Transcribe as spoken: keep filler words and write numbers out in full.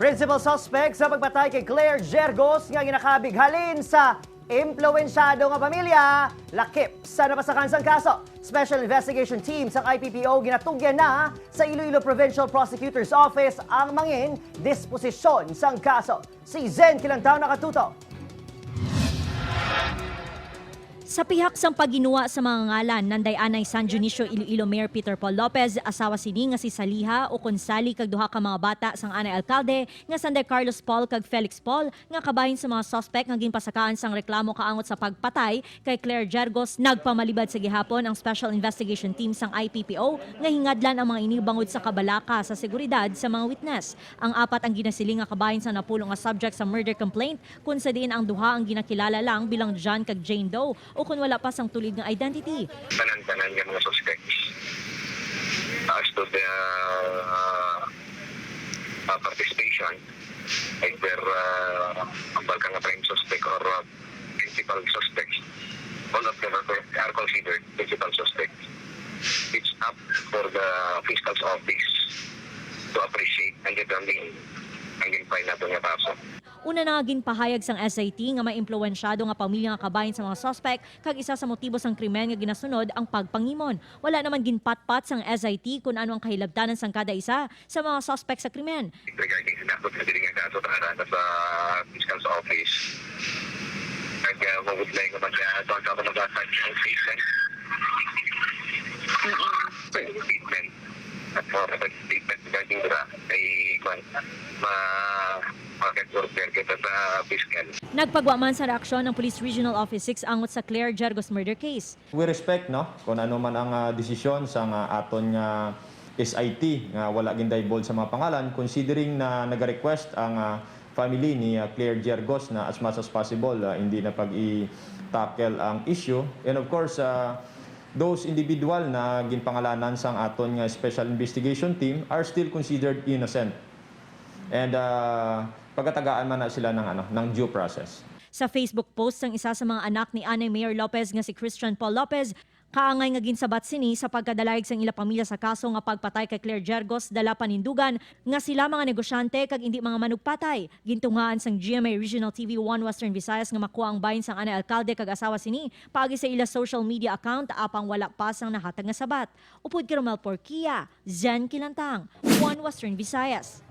Principal suspect sa pagpatay kay Claire Gergos nga ginakabig halin sa impluwensyado nga pamilya, lakip sa napasakan sang kaso. Special Investigation Team sang I P P O ginatugyan na sa Iloilo Provincial Prosecutor's Office ang mangin disposisyon sang kaso. Si Zen Kilantang nakatutok. Sa pihak sang pagginuwa sa mga ngalan, nanday anay San Dionisio, Iloilo Mayor Peter Paul Lopez, asawa sini nga si Saliha o kon Sally, kag duha ka mga bata sang anay alkalde nga sanday Carlos Paul kag Felix Paul, nga kabahin sa mga suspek nga ginpasakaan sang reklamo kaangot sa pagpatay kay Claire Gergos. Nagpamalibad sa gihapon ang Special Investigation Team sang I P P O nga hingadlan ang mga ini bangod sa kabalaka sa seguridad sa mga witness. Ang apat ang ginasiling nga kabahin sa napulo nga subject sa murder complaint, kun sa diin ang duha ang ginakilala lang bilang John kag Jane Doe, o kun wala pa sang tulid nga identity. Tanan-tanan nga mga suspects. As to the, uh, uh, participation, either, uh, ang balka nga prime suspect or, uh, principal suspects, all of them are, are considered principal suspects. It's up for the fiscal's office to appreciate and determine ang gin-file nato nga kaso. Una na nga ginpahayag sang S I T nga may impluwensyado nga pamilya nga kabahin sa mga suspek, kag isa sa motibo sang krimen nga ginasunod ang pagpangimon. Wala naman ginpatpat sang S I T kun ano ang kahilabtanan sang kada isa sa mga suspek sa krimen. Regarding sa dapat nga diri nga kaso, tanan na sa fiscal's office. Kag, uh, mabudlay nga mag-, uh, tuwan ka ako mag-attach ng statement. Statement. At mga statement regarding dira, ay, kwan, ma-, ma-order kita sa fiscal. Nagpagwa man sa reaksyon ang Police Regional Office six angot sa Claire Gergos murder case. We respect, no, kung ano man ang, ah, desisyon sang, ah, aton nga S I T nga wala gindivulge sa mga pangalan, considering na naga-request ang, ah, family ni, ah, Claire Gergos na as much as possible, ah, hindi na pag-i-tackle ang issue. And of course, ah, those individual na ginpangalanan sang aton nga Special Investigation Team are still considered innocent. And, ah, pagatagaan man na sila ng, ano, ng due process. Sa Facebook post sang isa sa mga anak ni anay Mayor Lopez nga si Christian Paul Lopez, kaangay nga ginsabat sini sa pagkadalayag sang ila pamilya sa kaso nga pagpatay kay Claire Gergos, dala panindugan nga sila mga negosyante kag indi mga manugpatay. Gintunghaan sang G M A Regional T V One Western Visayas nga makuha ang bahin sang anay alkalde kag asawa sini paagi sa ila social media account, apang wala pa sang nahatag nga sabat. Upod kay Romel Porquia, Zen Kilantang, One Western Visayas.